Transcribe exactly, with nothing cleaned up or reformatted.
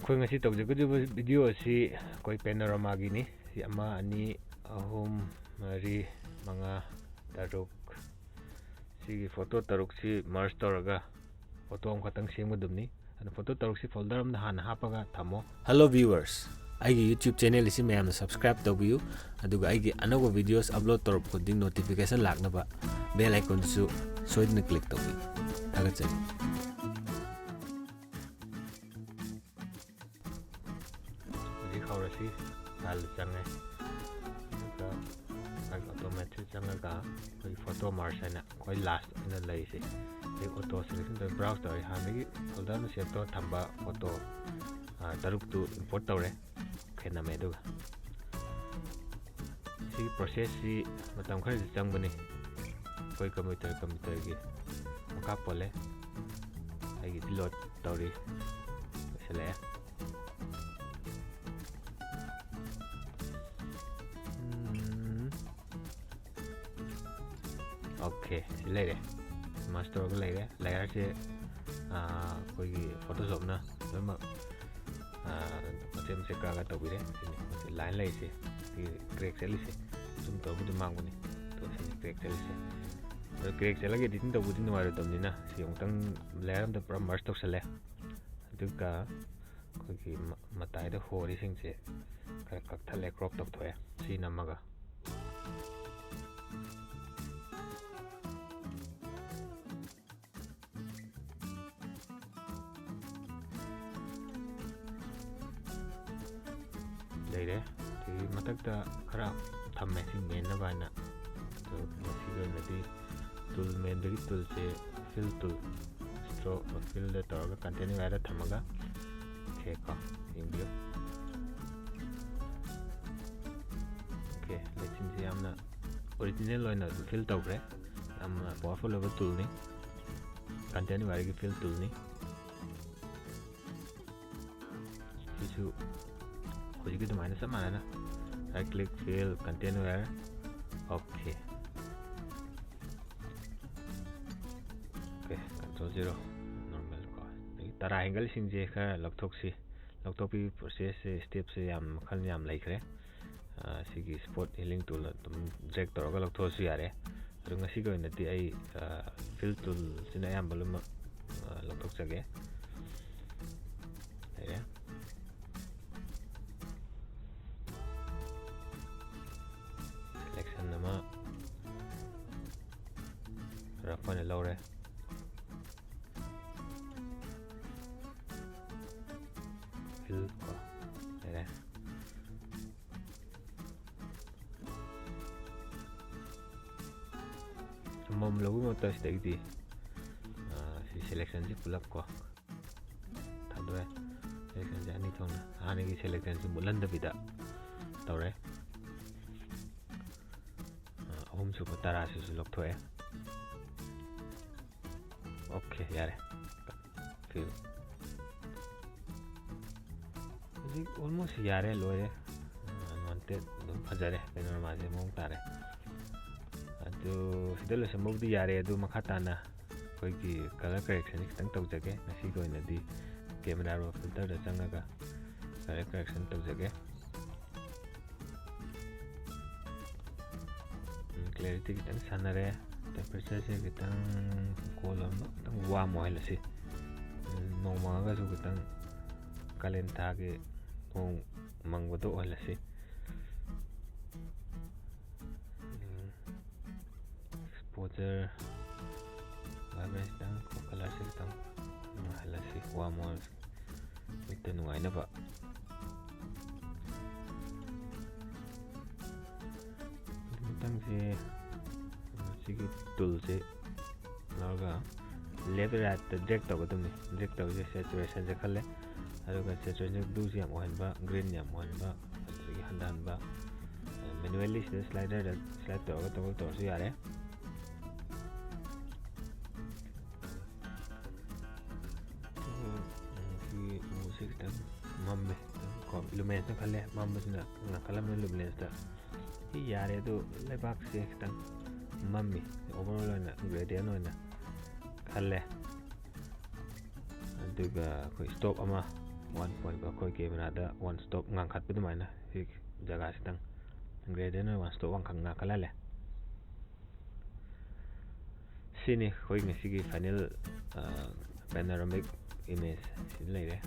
ꯑꯩꯈꯣꯏ ꯉꯁꯤ ꯇꯧꯖꯒꯗꯧꯔꯤꯕ video ꯑꯁꯤ ꯑꯩꯈꯣꯏ panoramaꯒꯤꯅꯤ꯫ ꯁꯤ ꯑꯃ, ꯑꯅꯤ, ꯑꯍꯨꯝ, ꯃꯔꯤ, ꯃꯉꯥ, ꯇꯔꯨꯛ꯫ ꯁꯤꯒꯤ photo ꯇꯔꯨꯛꯁꯤ merge ꯇꯧꯔꯒ photo ꯑꯃꯈꯛꯇꯪ ꯁꯦꯝꯒꯗꯕꯅꯤ꯫ ꯑꯗꯨ photo ꯇꯔꯨꯛꯁꯤ folder ꯑꯃꯗ ꯍꯥꯟꯅ ꯍꯥꯞꯄꯒ ꯊꯝꯃꯣ꯫ Hello viewers, ꯑꯩꯒꯤ YouTube channel ꯑꯁꯤ ꯃꯌꯥꯝꯅ subscribe ꯇꯧꯕꯤꯌꯨ, ꯑꯗꯨꯒ ꯑꯩꯒꯤ ꯑꯅꯧꯕ videos upload ꯇꯧꯔꯛꯄ ꯈꯨꯗꯤꯡ notification ꯂꯥꯛꯅꯕ bell iconꯗꯨꯁꯨ ꯁꯣꯏꯗꯅ click ꯇꯧꯕꯤꯌꯨ꯫ ꯊꯥꯒꯠꯆꯔꯤ꯫ ꯍꯧꯖꯤꯛ ꯍꯧꯔꯁꯤ꯫ File ꯆꯪꯉꯦ꯫ ꯑꯗꯨꯒ Automateꯁꯤ ꯆꯪꯉꯒ ꯑꯩꯈꯣꯏ photo merge ꯍꯥꯏꯅ ꯑꯩꯈꯣꯏ last ꯑꯣꯏꯅ ꯂꯩꯔꯤꯁꯦ꯫ ꯑꯩ auto selection ꯇꯧꯔ browse ꯇꯧꯔꯦ꯫ ꯍꯥꯟꯅꯗꯒꯤ folder ꯑꯃ save ꯇꯧꯔ ꯊꯝꯕ photo, ꯑ, ꯇꯔꯨꯛꯇꯨ import ꯇꯧꯔꯦ꯫ OK ꯅꯝꯃꯦ꯫ ꯑꯗꯨꯒ ꯁꯤꯒꯤ processꯁꯤ ꯃꯇꯝ ꯈꯔꯗꯤ ꯆꯪꯕꯅꯤ꯫ ꯑꯩꯈꯣꯏ computer, computerꯒꯤ ꯃꯈꯥ ꯄꯣꯜꯂꯦ꯫ ꯑꯩꯒꯤꯗꯤ load ꯇꯧꯔꯤ꯫ ꯂꯣꯏꯁꯤꯜꯂꯛꯑꯦ꯫ ꯎꯝ꯫ OK, ꯁꯤ ꯂꯩꯔꯦ꯫ Merge ꯇꯧꯔꯒ ꯂꯩꯔꯦ꯫ Layerꯁꯦ, ꯑꯥ, ꯑꯩꯈꯣꯏꯒꯤ Photoshopꯅ ꯂꯣꯏꯅꯃꯛ, ꯑꯥ, ꯃꯆꯦꯠ ꯃꯆꯦꯠ ꯀꯛꯑꯒ ꯇꯧꯕꯤꯔꯦ꯫ ꯁꯤꯅꯤ, ꯁꯤ line ꯂꯩꯔꯤꯁꯦ, ꯁꯤ crack ꯆꯠꯂꯤꯁꯦ꯫ Zoom ꯇꯧꯔꯕꯨꯗꯤ ꯃꯥꯡꯕꯅꯤ꯫ ꯑꯗꯣ ꯁꯤꯅꯤ crack ꯆꯠꯂꯤꯁꯦ꯫ ꯑꯗꯣ crack ꯆꯠꯂꯒ editing ꯇꯧꯕꯗꯤ ꯅꯨꯡꯉꯥꯏꯔꯣꯏꯗꯕꯅꯤꯅ ꯁꯤ ꯑꯃꯨꯛꯇꯪ layer ꯑꯝꯗ ꯄꯨꯔꯥ merge ꯇꯧꯁꯜꯂꯦ꯫ ꯑꯗꯨꯒ ꯑꯩꯈꯣꯏꯒꯤ ꯃ-, ꯃꯇꯥꯏꯗ ꯍꯣꯔꯤꯁꯤꯡꯁꯦ ꯈꯔ ꯀꯛꯊꯠꯂꯦ, crop ꯇꯧꯊꯣꯛꯑꯦ꯫ ꯁꯤ ꯅꯝꯃꯒ꯫ ꯂꯩꯔꯦ꯫ ꯁꯤꯒꯤ ꯃꯊꯛꯇ ꯈꯔ ꯊꯝꯃꯦ, ꯁꯤ ꯃꯦꯟꯅꯕ ꯍꯥꯏꯅ꯫ ꯑꯗꯣ ꯃꯁꯤꯒꯤ ꯑꯣꯏꯅꯗꯤ tool ꯃꯦꯟꯕꯒꯤ toolꯁꯦ fill tool, stroke, fillꯗ ꯇꯧꯔꯒ continue ꯍꯥꯏꯔ ꯊꯝꯃꯒ, OK ꯀꯣ, ꯌꯦꯡꯕꯤꯌꯨ꯫ OK, ꯂꯩꯆꯤꯟꯁꯦ ꯌꯥꯝꯅ original ꯑꯣꯏꯅ fill ꯇꯧꯈ꯭ꯔꯦ꯫ ꯌꯥꯝꯅ powerful ꯑꯣꯏꯕ toolꯅꯤ꯫ Continue ꯍꯥꯏꯔꯒꯤ fill toolꯅꯤ꯫ ꯁꯤꯁꯨ ꯍꯧꯖꯤꯛꯀꯤ ꯑꯗꯨꯃꯥꯏꯅ ꯆꯞ ꯃꯥꯟꯅꯅ right click, fill, continue ꯍꯥꯏꯔ꯫ OK꯫ OK, control zero, normal ꯀꯣ꯫ ꯑꯗꯒꯤ ꯇꯔꯥ ꯍꯦꯟꯒꯠꯂꯤꯁꯤꯡꯁꯦ ꯈꯔ ꯂꯧꯊꯣꯛꯁꯤ꯫ ꯂꯧꯊꯣꯛꯄꯒꯤ ꯄ꯭ꯔꯣꯁꯦꯁꯁꯦ, ꯁ꯭ꯇꯦꯞꯁꯦ ꯌꯥꯝ ꯃꯈꯜ ꯌꯥꯝ ꯂꯩꯈ꯭ꯔꯦ꯫ ꯑ, ꯁꯤꯒꯤ Spot Healing Tool ꯑꯗꯨꯝ drag ꯇꯧꯔꯒ ꯂꯧꯊꯣꯛꯑꯁꯨ ꯌꯥꯔꯦ꯫ ꯑꯗꯣ ꯉꯁꯤꯒꯤ ꯑꯣꯏꯅꯗꯤ ꯑꯩ, ꯑ, Fill Toolꯁꯤꯅ ꯑꯌꯥꯝꯕ ꯂꯣꯏꯅꯃꯛ, ꯑ, ꯂꯧꯊꯣꯛꯆꯒꯦ꯫ ꯂꯩꯔꯦ꯫ Selection ꯑꯃ rough ꯑꯣꯏꯅ ꯂꯧꯔꯦ꯫ Fill ꯀꯣ, ꯂꯩꯔꯦ꯫ ꯑꯃꯃꯝ ꯂꯧꯕꯒꯤ ꯃꯍꯨꯠꯇ ꯁꯤꯗꯒꯤꯗꯤ, ꯑ, ꯁꯤ selectionꯁꯤ ꯄꯨꯂꯞ ꯀꯣ ꯊꯥꯗꯣꯛꯑꯦ꯫ Selectionꯁꯦ ꯑꯅꯤ ꯊꯣꯛꯅ, ꯍꯥꯟꯅꯒꯤ selectionꯁꯤ ꯃꯨꯠꯍꯟꯗꯕꯤꯗ ꯇꯧꯔꯦ꯫ ꯑ, ꯑꯍꯨꯝꯁꯨꯕ ꯇꯔꯥꯁꯤꯁꯨ ꯂꯧꯊꯣꯛꯑꯦ꯫ OK, ꯌꯥꯔꯦ꯫ Fill꯫ ꯍꯧꯖꯤꯛ almost ꯌꯥꯔꯦ, ꯂꯣꯏꯔꯦ꯫ ꯑ, Unwanted ꯑꯗꯨꯝ ꯐꯖꯔꯦ, ꯀꯩꯅꯣ, ꯃꯥꯁꯦ ꯃꯑꯣꯡ ꯇꯥꯔꯦ꯫ ꯑꯗꯨ ꯁꯤꯗ ꯂꯣꯏꯁꯟꯕꯕꯨꯗꯤ ꯌꯥꯔꯦ, ꯑꯗꯨ ꯃꯈꯥ ꯇꯥꯅ ꯑꯩꯈꯣꯏꯒꯤ colour correctionꯁꯦ ꯈꯤꯇꯪ ꯇꯧꯖꯒꯦ꯫ ꯉꯁꯤꯒꯤ ꯑꯣꯏꯅꯗꯤ camera raw filterꯗ ꯆꯪꯉꯒ colour correction ꯇꯧꯖꯒꯦ꯫ ꯎꯝ, clarity ꯈꯤꯇꯪ ꯁꯥꯟꯅꯔꯦ꯫ Temperatureꯁꯦ ꯈꯤꯇꯪ cool ꯑꯃ, ꯈꯤꯇꯪ warm ꯑꯣꯏꯍꯜꯂꯁꯤ꯫ ꯎꯝ, ꯅꯣꯡꯃꯪꯉꯒꯁꯨ ꯈꯤꯇꯪ ꯀꯥꯂꯦꯟ ꯊꯥꯒꯤ ꯅꯣꯡ ꯃꯪꯕꯗꯣ ꯑꯣꯏꯍꯜꯂꯁꯤ꯫ ꯎꯝ, exposure, vibrance ꯈꯤꯇꯪ, colourꯁꯦ ꯈꯤꯇꯪ ꯅꯨꯡꯉꯥꯏꯍꯜꯂꯁꯤ, warm ꯑꯣꯏꯍꯜꯂꯁꯤ꯫ ꯃꯤꯠꯇ ꯅꯨꯡꯉꯥꯏꯅꯕ꯫ ꯃꯊꯪꯁꯦ, ꯁꯤꯒꯤ toolꯁꯦ ꯂꯧꯔꯒ left rightꯇ drag ꯇꯧꯒꯗꯕꯅꯤ꯫ Drag ꯇꯧꯕꯁꯦ saturationꯁꯦ ꯈꯜꯂꯦ, ꯑꯗꯨꯒ saturationꯁꯦ blueꯁꯦ ꯌꯥꯝ ꯑꯣꯏꯍꯟꯕ, green ꯌꯥꯝ ꯑꯣꯏꯍꯟꯕ, ꯑꯗꯨꯗꯒꯤ ꯍꯟꯊꯍꯟꯕ꯫ Manually ꯁꯤꯗ sliderꯗ slide ꯇꯧꯔꯒ toggle ꯇꯧꯔꯁꯨ ꯌꯥꯔꯦ꯫ ꯁꯤ ꯎꯁꯦ ꯈꯤꯇꯪ ꯃꯝꯃꯦ ꯀꯣ, illumination ꯈꯜꯂꯦ, ꯃꯝꯕꯁꯤꯅ ꯉꯥꯡꯈꯠꯂꯝꯃꯦ luminanceꯇ꯫ ꯁꯤ ꯌꯥꯔꯦ, ꯑꯗꯨ ꯂꯩꯕꯥꯛꯁꯦ ꯈꯤꯇꯪ ꯃꯝꯃꯤ, overall ꯑꯣꯏꯅ gradient ꯑꯣꯏꯅ ꯈꯜꯂꯦ꯫ ꯑꯗꯨꯒ ꯑꯩꯈꯣꯏ stop ꯑꯃ ꯋꯥꯟ ꯄꯣꯏꯟ ꯑꯩꯈꯣꯏ ꯀꯦꯃꯦꯔꯥꯗ ꯋꯥꯟ ꯁ꯭ꯇꯣꯞ ꯉꯥꯡꯈꯠꯄ ꯑꯗꯨꯃꯥꯏꯅ ꯁꯤ ꯖꯒꯥꯁꯤꯗꯪ gradient ꯑꯣꯏꯅ ꯋꯥꯟ ꯁ꯭ꯇꯣꯞ ꯉꯥꯡꯈꯠ ꯉꯥꯡꯈꯠꯍꯜꯂꯦ꯫ ꯁꯤꯅꯤ ꯑꯩꯈꯣꯏ ꯉꯁꯤꯒꯤ final panoramic image ꯁꯤ ꯂꯩꯔꯦ꯫